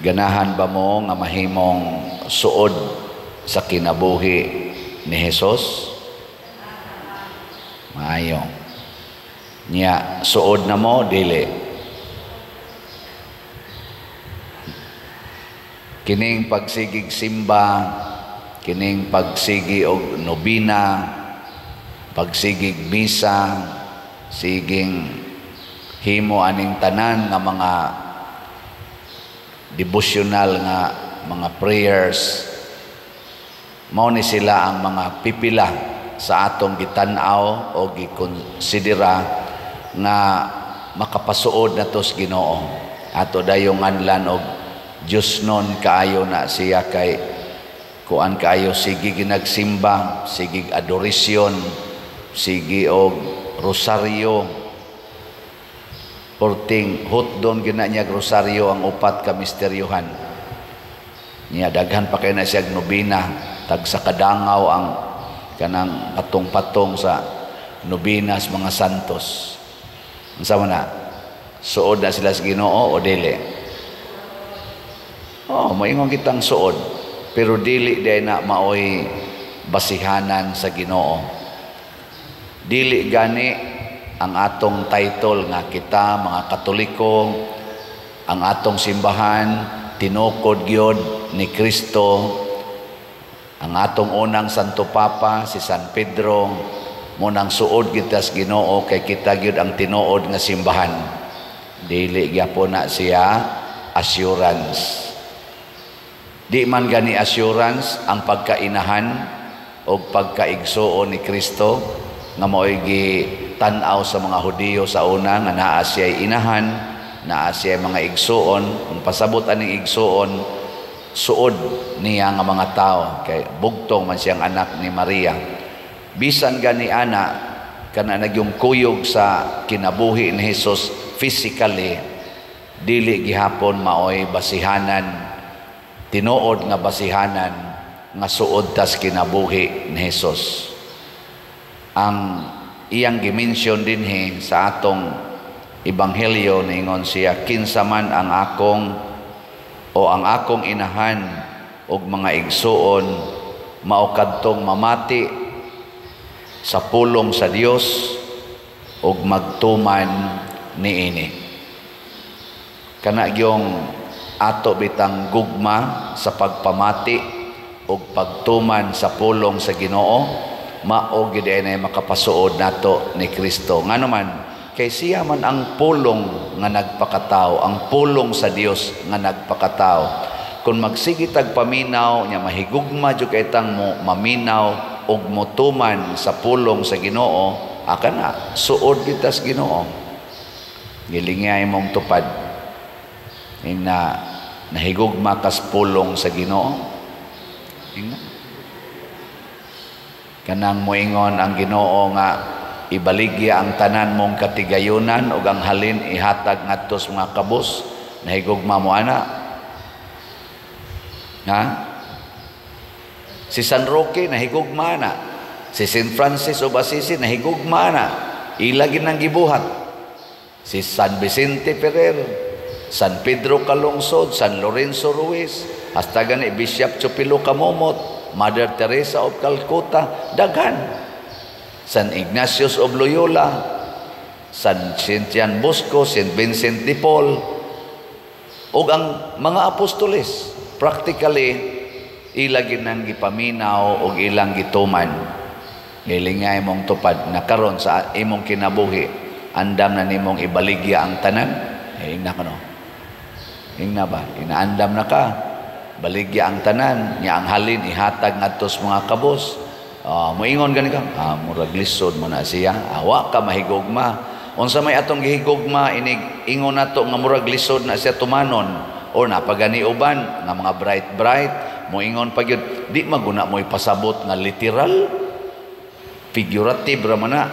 Ganahan ba mo nga mahimong suod sa kinabuhi ni Hesus? Maayo. Nya suod na mo dili? Kining pagsigig simba, kining pagsigi og nobina, pagsigig misa, siging himo aning tanan nga mga devotional nga mga prayers, mao ni sila ang mga pipila sa atong gitan-aw o gikonsidera nga makapasuod nato sa Ginoo. Ato dayong nganlan og Dios nun kaayo na siya kay kuan kaayo, sige ginagsimba, sige adoration, sige og rosaryo. Porting hotdon gina niya rosaryo ang upat ka misteryohan. Niya daghan pa kay na siya nobina, tag sa kadangaw ang kanang patong-patong sa nobinas mga santos. Unsa man na? Suod na sila sa Ginoo o dili? Oh, moingon kitang suod, pero dili day na maoy basihanan sa Ginoo. Dili gani ang atong title nga kita mga Katoliko, ang atong simbahan tinukod gyud ni Kristo, ang atong unang Santo Papa si San Pedro, munang suod kita sa Ginoo kay kita gyud ang tinuod nga simbahan. Dili gyapon na siya assurance. Di man gani assurance ang pagkainahan o pagkaigsuon ni Kristo nga mao'y gitan-aw sa mga Hudiyo sa una nga naa siya'y inahan, naa siya'y mga igsuon. Kung pasabot aning igsuon, suod niya nga mga tao kay bugtong man siyang anak ni Maria. Bisan gani ana kana nagyong kuyog sa kinabuhi ni Hesus physically, dili gihapon maoy basihanan, tinuod nga basihanan nga suod tas kinabuhi ni Hesus. Ang iyang gimension dinhi sa atong ebanghelyo, niingon siya, kinsa man ang akong o ang akong inahan og mga igsuon mao kadtong mamati sa pulong sa Dios og magtuman niini. Kana gyung ato bitang gugma sa pagpamati og pagtuman sa pulong sa Ginoo, mao gid ay makapasuod nato ni Kristo. Ngano man kay siya man ang pulong nga nagpakatao, ang pulong sa Dios nga nagpakatao. Kung magsige tag paminaw nya mahigugma jud kay tang mo maminaw og motuman sa pulong sa Ginoo, aka na suod kita sa Ginoo. Gilingay mong tupad ina nahigugma kas pulong sa Ginoo. Ingna kanang moingon ang Ginoo nga ibaligya ang tanan mong katigayunan ug ang halin ihatag ngadto sa mga kabus, nahigugma mo ana? Ha? Si San Roque nahigugma na, si Saint Francis of Assisi nahigugma na, ila gid nang gibuhat. Si San Vicente Ferrer, San Pedro Calungsod, San Lorenzo Ruiz, hasta gani Bishop Chupilo Camomot, Mother Teresa of Calcutta, daghan. San Ignatius of Loyola, San Juan Bosco, Saint Vincent de Paul, ug ang mga apostoles, practically ila ginang gipaminaw og ilang gituman. Gilingay mong tupad na karon sa imong kinabuhi, andam na nimong ibaligya ang tanan. Eh, ingna ka no? Ingna ba? Inaandam na ka. Baligya ang tanan, nya ang halin ihatag ngadto sa mga kabos. Moingon gani ka, murag lisod mo na siya. Awa ka mahigugma. Unsa may atong gihigugma inig ingon nato nga murag lisod na siya tumanon or napagani uban nga mga bright bright moingon pa gyud, di maguna mo ipasabot nga literal, figurative ra man na,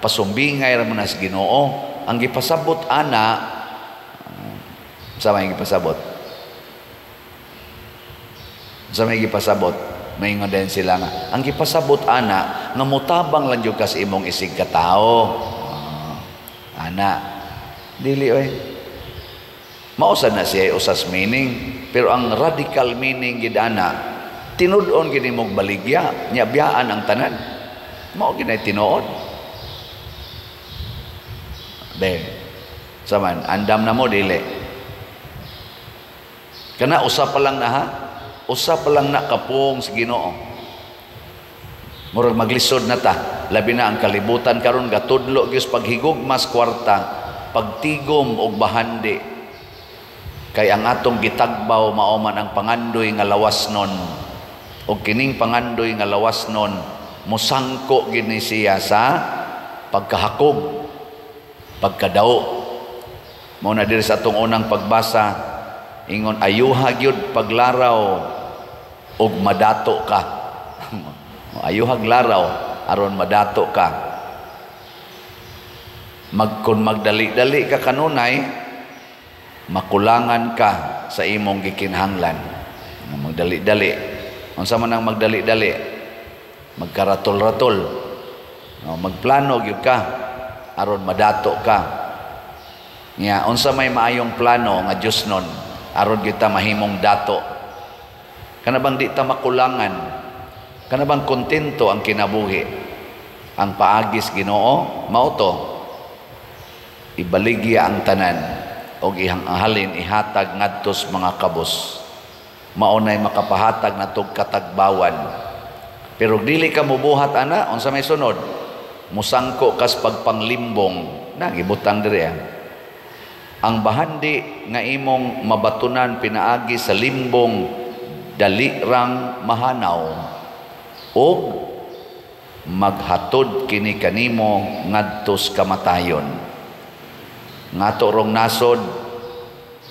pasumbingay ra man na sa Ginoo. Ang gipasabot ana, sa may gipasabot, sa may gipasabot, maingon din sila nga ang gipasabot ana nga mutabang lang jud ka sa imong isig katao. Ana dili oy. Mao sad na siya usas meaning, pero ang radical meaning gid ana, tinud-on gid nimog baligya, nya biyaan ang tanan. Mao gid nay tinuod. Be. Saman, andam na mo dili. Kana usa pa lang na ha. Usa pa lang na kapong sa Ginoo. Murag maglisod na ta. Labi na ang kalibutan karon gatudlo gyud paghigugmas kwarta, pagtigom og bahandi. Kay ang atong gitagbaw mao man ang pangandoy nga lawas nun. Og kining pangandoy nga lawas nun, musangko gid ni siya sa pagkahakog, pagkadao. Mao na diri sa atong unang pagbasa, ingon ayuha gyud paglaraw og madato ka. Ayuhag laraw aron madato ka. Kun magdali-dali ka kanunay, makulangan ka sa imong gikinahanglan. Magdali-dali. Unsa man ang magdali-dali? Magkaratol-ratol. No, magplano gyud ka aron madato ka. Nya unsa may maayong plano nga Dios nun aron kita mahimong dato? Kana bang di ta makulangan? Kana bang kontento ang kinabuhi? Ang paagis Ginoo mao to. Ibaligya ang tanan og ihang halin ihatag ngadto sa mga kabos. Mao nay makapahatag natog katagbawan. Pero dili ka mobuhat ana, unsa may sunod? Musangko kas pagpanglimbong. Na gibutang diri ah. Ang bahandi nga imong mabatunan pinaagi sa limbong dali rang mahanaw og maghatod kini kanimo ngadto sa kamatayon. Ngato rong nasod,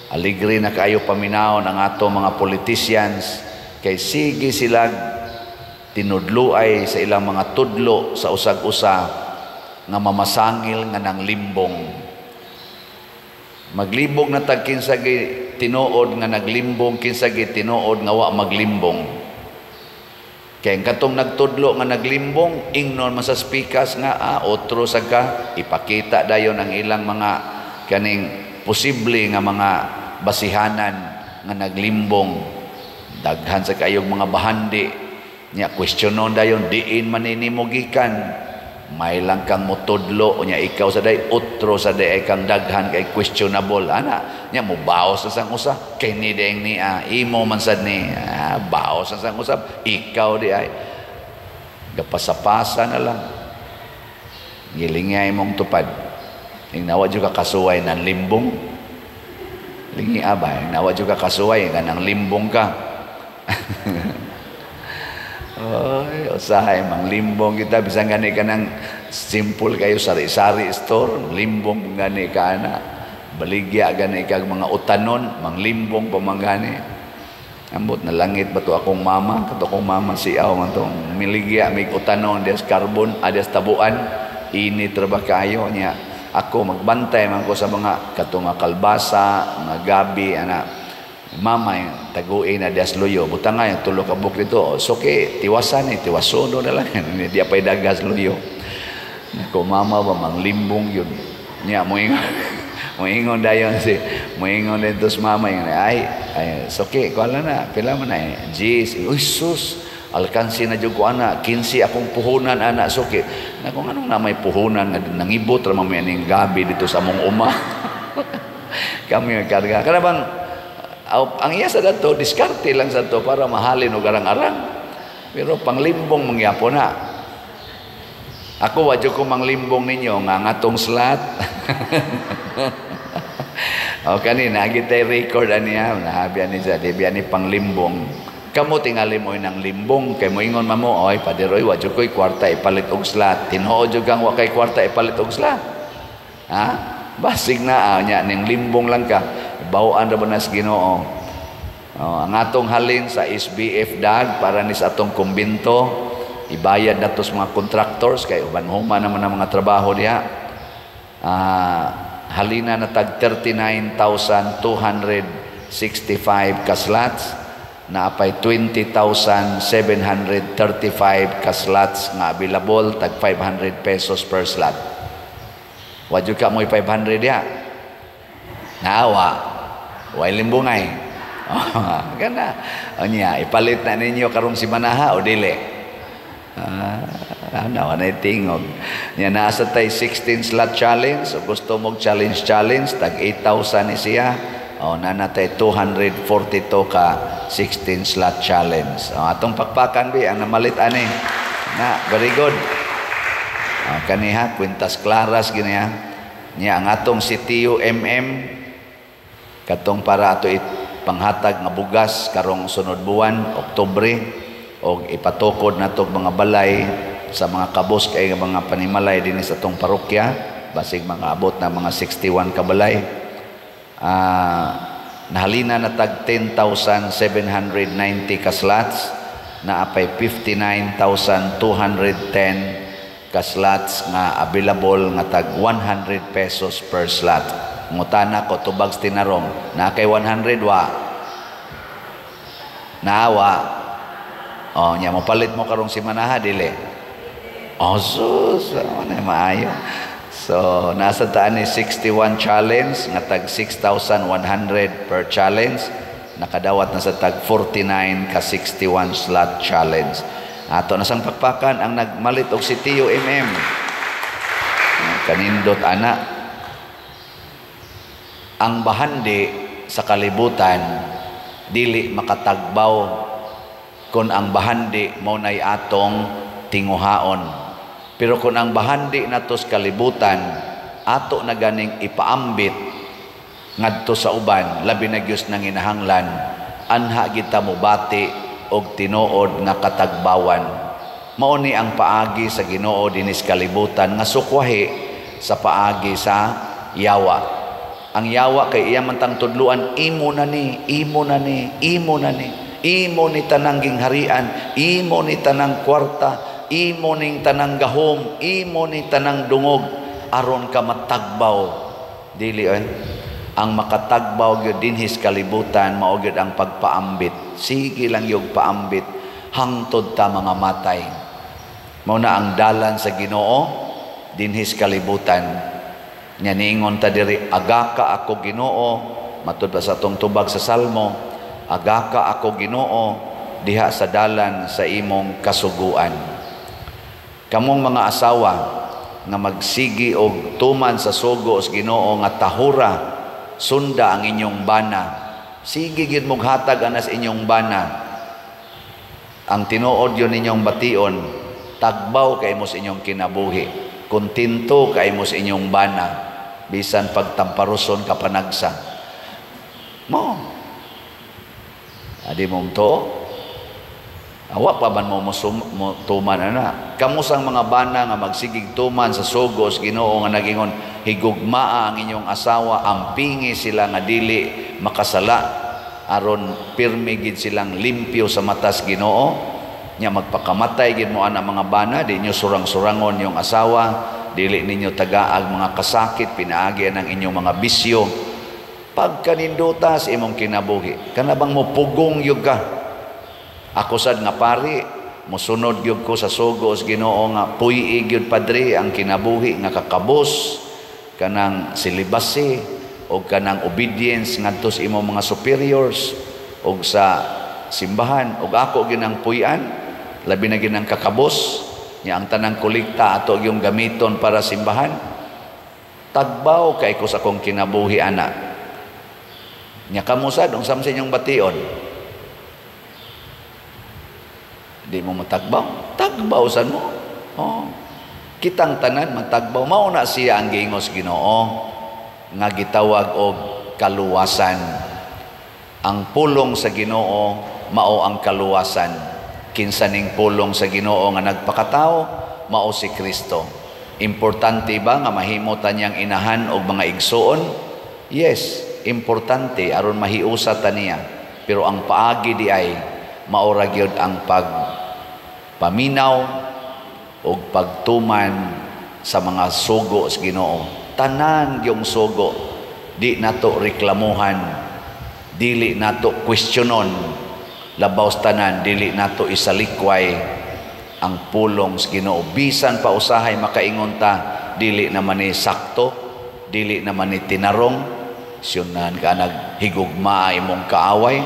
aligre na kaayo paminawon ang ato mga politicians kay sige sila tinudluay sa ilang mga tudlo sa usag-usa nga mamasangil nga nang limbong. Maglibog na tag kinsa gi tinuod nga naglimbong, kinsa gi tinuod nga wa maglimbong. Kay ang katong nagtudlo nga naglimbong, ingnon man sa speakers nga otro sa ka, ipakita dayon ang ilang mga kaning posible nga mga basihanan nga naglimbong. Daghan sa kayog mga bahandi nya questionon dayon, diin man nimo gikan, may lang kang motudlo nya ikaw sa day otro sa day kang daghan kay questionable ana nya mobaos na sang usa kini deng ni imo man sad ni baos na sang usab ikaw di ay gapasapasa na lang gilingay mong tupad. Ing nawa jud ka kasuway nan limbong, lingi abay nawa jud ka kasuway nga nang limbong ka. Oy, usahay manglimbong kita bisan gani ka nang simple kayo sari-sari store, limbong gani ka ana. Baligya gani kag mga utanon, manglimbong pa man gani. Ambot na langit ba to akong mama, kato akong mama siaw man to. Miligya mig utanon dias carbon, adias tabuan, init ra ba kayo niya. Ako magbantay man ko sa mga kato nga kalbasa, mga gabi ana. Mama, taguin na dias luyo. Buta nga yung tulo ka buk dito. So, okay, tiwasan eh. Tiwasono na lang. Di pa'y dagas luyo. Nako, mama ba, manglimbong yun. Niya, muingon. Muingon dayon si, muingon dito sa mama. Yung, ay, ay, so okay, kuhala na. Pila man na eh. Jeez, uy, sus. Alkansi na dyan ko, ana. 15 akong puhunan, ana. So, okay. Nako, anong na may puhunan? Nangibot, ramamaya ning gabi dito sa among uma. Kami magkarga. Kana bang, ang iya sa dato, diskarte lang sa to para mahalin og arang-arang. Pero panglimbong mangyapon na. Ako, wadyo ko manglimbong ninyo nga ngatong slot. O kanina, gitay record aniya, nahabi ani sa di biya ni panglimbong. Kamo tingali mo ng limbong kay moingon mamo, oy paderoy, wadyo ko'y kwarta ipalit og slot. Tinuod jud kang wa kay kwarta ipalit og slot. Ha? Basig na nya ning limbong lang ka. Bawaan ra ba nas Ginoo. Oh, ang atong halin sa SBF DAG para ni sa atong kumbinto, ibayad nato sa mga contractors kay uban human naman ang mga trabaho diha. Halina na tag 39,265 ka slots, naapay 20,735 ka slots nga available tag 500 pesos per slot. Wadyo ka mo'y 500 diha. Naawa. Way limbungay. Kana. Unya, ipalit na ninyo karong simanaha o dili? Ah, ano, anay tingog. Nya naa sa tay 16 slot challenge. So gusto mo challenge challenge, tag 8,000 ni siya. O, naa na tay 242 ka 16 slot challenge. O, atong pakpakan bi ang namalit ani. Na, very good. O, kaniha, Quintas Claras gini ha. Nya ang atong si Tio MM katong para ato panghatag nga bugas karong sunod buwan, Oktubre, og ipatukod nato mga balay sa mga kabos kay nga mga panimalay dinhi sa atong parokya, basig mga abot na mga 61 ka balay. Nahalina na tag 10,790 ka slots, naa pay 59,210 ka slots nga available nga tag 100 pesos per slot. Ngutana ko tubag sa tinarong, naa kay 100, wa? Naawa. Oh, nya mo palit mo karong simanaha, dili? Oh, sus, ano maayo. So, nasa taan ni 61 challenge nga tag 6,100 per challenge. Nakadawat na sa tag 49 ka 61 slot challenge. Ato na sang pakpakan ang nagmalit og si Tio MM. Kanindot ana. Ang bahandi sa kalibutan dili makatagbaw kung ang bahandi mao nay atong tinguhaon. Pero kung ang bahandi nato sa kalibutan ato na ganing ipaambit ngadto sa uban, labi na gyud nanginahanglan, anha kita mobati og tinuod nga katagbawan. Mao ni ang paagi sa Ginoo dinis kalibutan nga sukwahi sa paagi sa yawa. Ang yawa kay iya man tang tudluan, imo na ni, imo na ni, imo na ni, imo ni tanang gingharian, imo ni tanang kwarta, imo ning tanang gahom, imo ni tanang dungog, aron ka matagbaw. Dili oy. Ang makatagbaw gyud dinhis kalibutan mao gyud ang pagpaambit. Sige lang yung paambit hangtod ta mga matay. Mao na ang dalan sa Ginoo dinhis kalibutan. Nya niingon ta diri, agaka ako Ginoo, matud pa sa atong tubag sa Salmo, agaka ako Ginoo diha sa dalan sa imong kasuguan. Kamong mga asawa nga magsigi og tuman sa sugo sa Ginoo nga tahura, sunda ang inyong bana. Sige gyud mog hatag anas inyong bana. Ang tinuod yun ninyong bation, tagbaw kay mo sa inyong kinabuhi. Kontento kay mo sa inyong bana, bisan pagtamparuson ka panagsa. Mo. Adi mong to. Awa pa man mo mo tuman ana. Kamo sang mga bana nga magsigig tuman sa sugo sa Ginoo nga nagingon higugmaa ang inyong asawa, ampingi sila nga dili makasala aron pirmi gid silang limpyo sa matas Ginoo. Nya magpakamatay gid mo ana mga bana, di nyo surang-surangon yung asawa, dili ninyo tagaag mga kasakit pinaagi ang inyong mga bisyo. Pagkanindutas imong kinabuhi, kana bang mopugong yug ka? Ako sad nga pari, mosunod gyud ko sa sugo sa Ginoo nga puy-i gyud padre ang kinabuhi nga kakabos kanang celibacy o kanang obedience ngadto sa imong mga superiors og sa simbahan, og ako ginang puy-an, labi na ginang kakabos nya ang tanang kolekta ato yung gamiton para simbahan. Tagbaw kay ko sa akong kinabuhi ana. Nya kamo sad unsa man sa inyong bation? Di mo matagbaw? Tagbaw san mo. Oh. Kitang tanan matagbaw. Mao na siya ang giingos Ginoo nga gitawag og kaluwasan. Ang pulong sa Ginoo mao ang kaluwasan. Kinsa ning pulong sa Ginoo nga nagpakatao? Mao si Kristo. Importante ba nga mahimo ta niyang inahan og mga igsuon? Yes, importante aron mahiusa ta niya. Pero ang paagi di ay mao ra gyud ang pagpaminaw og pagtuman sa mga sugo sa Ginoo. Tanan yung sugo, di nato reklamuhan, dili nato questionon, labaw sa tanan dili nato isalikway ang pulong sa Ginoo. Bisan pa usahay makaingon ta dili naman ni sakto, dili naman ni tinarong, Siyunan ka naghigugma imong kaaway.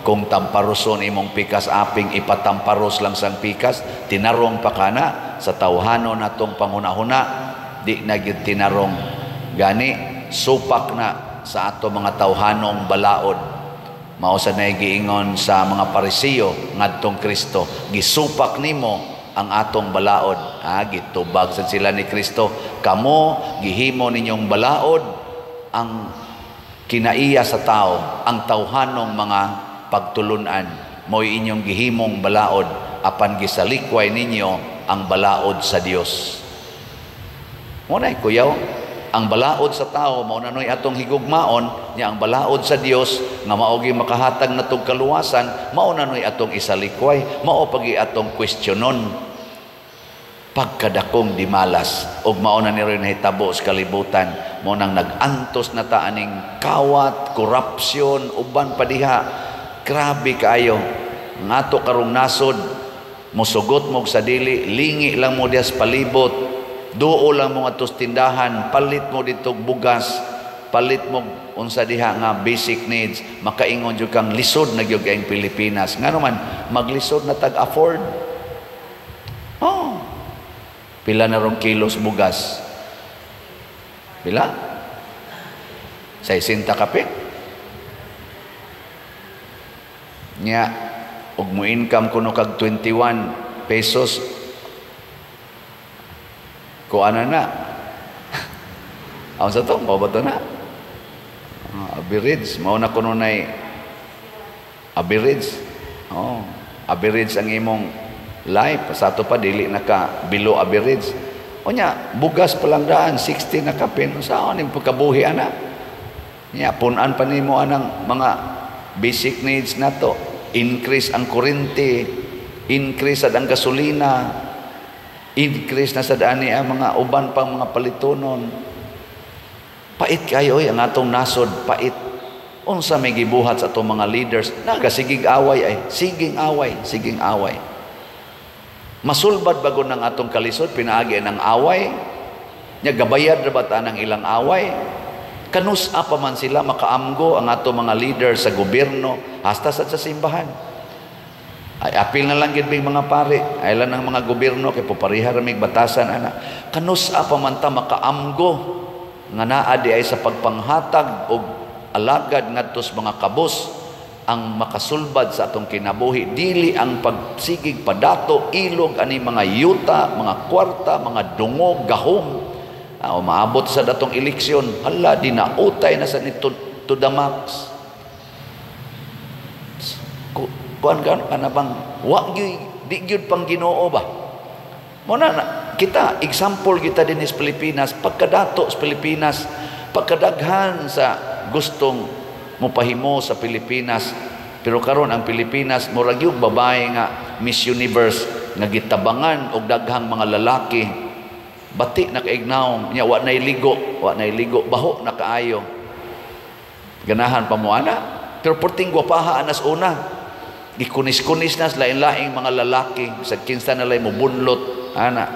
Kung tamparoson imong pikas aping, ipatamparos lang sang pikas. Tinarong pa kana sa tawhano natong panghuna-huna, di na gyud tinarong. Gani supak na sa ato mga tawhanong balaod. Mao sa nay giingon sa mga Parisiyo ngadtong Kristo, "Gisupak nimo ang atong balaod." Ah, gitubag sa sila ni Kristo, "Kamo gihimo ninyong balaod ang kinaiya sa tao, ang tawhanong mga pagtulunan mo'y inyong gihimong balaod, apan gisalikway ninyo ang balaod sa Dios." Mo na kuyaw, ang balaod sa tao mao na noy atong higugmaon nya, ang balaod sa Dios nga mao gyud makahatag natong kaluwasan, mao na noy atong isalikway, mao pagi atong kwestiyonon. Pagkadakong dimalas ug mao na ni rin nahitabo sa kalibutan. Mo nang nag-antos na ta aning kawat, korupsyon, uban pa diha. Grabe kaayo ang ato karong nasod. Mosugot mo sa dili, lingi lang mo diha sa palibot, duo lang mo atos tindahan, palit mo dito bugas, palit mo unsa diha nga basic needs, makaingon jud kang lisod na gyud ang Pilipinas. Ngano man maglisod na tag afford? Oh, pila na rong kilos bugas? Pila? 60 kapit. Nya og mo income kuno kag 21 pesos, kuana na. Ang sa to, mao ba to na? Average, mao na kuno nay average. Oh, average ang imong life. Sa ato pa dili na ka below average. Unya, bugas pa lang daan 60 na kapin. Sa ning pagkabuhi ana? Nya pun-an pa nimo anang mga basic needs nato. Increase ang kuryente, increase sad ang gasolina, increase na sad ani ang mga uban pang mga palitonon. Pait kayo oy ang atong nasod, pait. Unsa may gibuhat sa atong mga leaders? Nagasigig away ay, siging away, siging away. Masulbad bago ng atong kalisod pinaagi ng away. Nya gabayad ra ba ta ng ilang away? Kanus-a pa man sila makaamgo ang atong mga leaders sa gobyerno hasta sa simbahan. Ay apil na lang gid mga pare, ay lang ng mga gobyerno kay popariha ra mig batasan ana. Kanus-a pa man ta makaamgo nga naa di ay sa pagpanghatag og alagad ngadto sa mga kabus ang makasulbad sa atong kinabuhi, dili ang pagsigig padato ilog ani mga yuta, mga kwarta, mga dungog, gahom. Maabot sa datong eleksyon, hala, di na utay na sa nito to the max. Kuan ka na bang wa gyud, di gyud pang Ginoo ba? Mo na kita example kita din sa Pilipinas, pagkadato sa Pilipinas, pagkadaghan sa gustong mopahimo sa Pilipinas. Pero karon ang Pilipinas murag yung babae nga Miss Universe nga gitabangan og daghang mga lalaki. Bati na kaignaw nya, wa nay ligo, wa nay ligo, baho na kaayo. Ganahan pa mo ana, pero perting gwapaha anas una. Gikunis-kunis na sa lain-laing mga lalaki sa kinsa na lay mobunlot ana.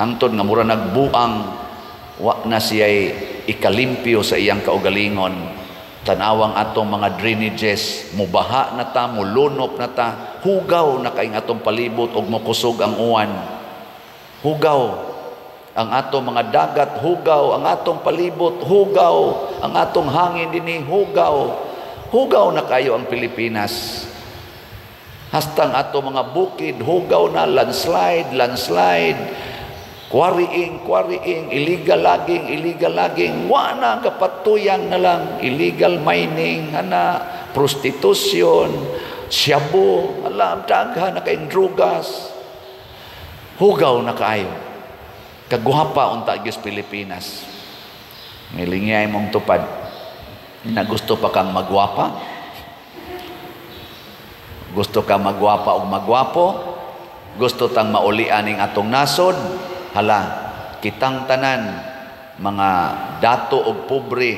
Hangtod nga mura nagbuang, wa na siya'y ikalimpyo sa iyang kaugalingon. Tanawang atong mga drainages, mubaha na ta, mulunop na ta, hugaw na kaing atong palibot og mokusog ang uwan. Hugaw ang atong mga dagat, hugaw ang atong palibot, hugaw ang atong hangin dinhi, hugaw. Hugaw na kayo ang Pilipinas. Hastang atong mga bukid, hugaw na, landslide, landslide, quarrying, quarrying, illegal logging, wa na kapatuyang na lang, illegal mining, ana, prostitution, shabu, alam, daghan na kayong drugas. Hugaw na kaayo. Kaguhapa unta gyud Pilipinas. Nilingiyay mong tupad. Na gusto pa kang magwapa? Gusto ka magwapa o magwapo? Gusto tang maulian ning atong nasod? Hala, kitang tanan, mga dato og pobre,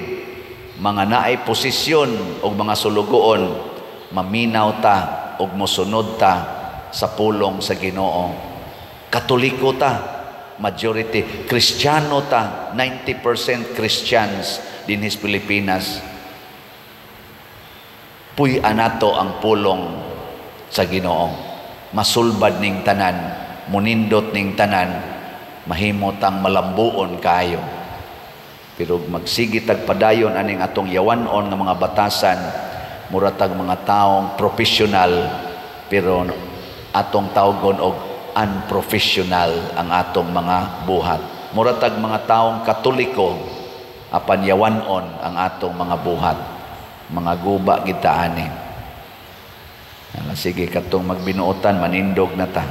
mga naay posisyon og mga sulugoon, maminaw ta og mosunod ta sa pulong sa Ginoo. Katoliko ta, majority. Kristiyano ta, 90% Christians dinhi sa Pilipinas. Puy-an nato ang pulong sa Ginoo. Masulbad ning tanan, munindot ning tanan, mahimo tang malambuon kaayo. Pero magsige tag padayon aning atong yawanon nga mga batasan, mura tag mga taong professional pero atong tawgon og unprofessional ang atong mga buhat. Mura tag mga taong Katoliko apan yawanon ang atong mga buhat. Mga guba kita ani. Ala, sige, katong magbinuotan, manindog na ta.